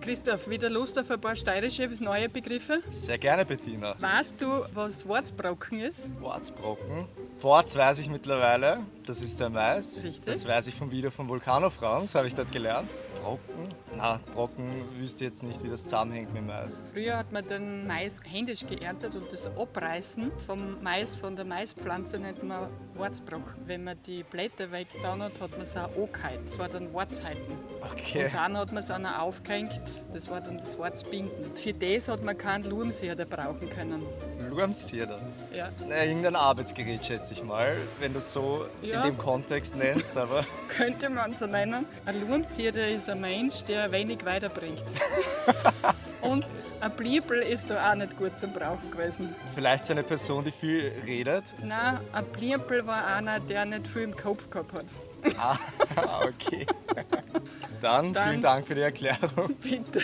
Christoph, wieder Lust auf ein paar steirische neue Begriffe? Sehr gerne, Bettina. Weißt du, was Warzbrocken ist? Warzbrocken? Warz weiß ich mittlerweile, das ist der Mais. Richtig. Das weiß ich vom Video von Vulcano Franz, habe ich dort gelernt. Brocken? Na, Brocken wüsste jetzt nicht, wie das zusammenhängt mit Mais. Früher hat man den Mais händisch geerntet und das Abreißen vom Mais, von der Maispflanze nennt man Warzbrocken. Wenn man die Blätter weggetan hat, hat man es auch angehalten. Das war dann Warzhalten. Okay. Und dann hat man es auch noch aufgehängt, das war dann das Warzbinden. Für das hat man keinen Lurmsieder brauchen können. Lurmsieder? Ja. Na, irgendein Arbeitsgerät, schätze ich mal, wenn du es so Ja. in dem Kontext nennst, aber Könnte man so nennen. Ein Lurmsieder ist ein Mensch, der wenig weiterbringt. Und ein Bliebel ist da auch nicht gut zum Brauchen gewesen. Vielleicht so eine Person, die viel redet. Nein, ein Bliebel war einer, der nicht viel im Kopf gehabt hat. Ah, okay. Dann, Dann vielen Dank für die Erklärung. Bitte.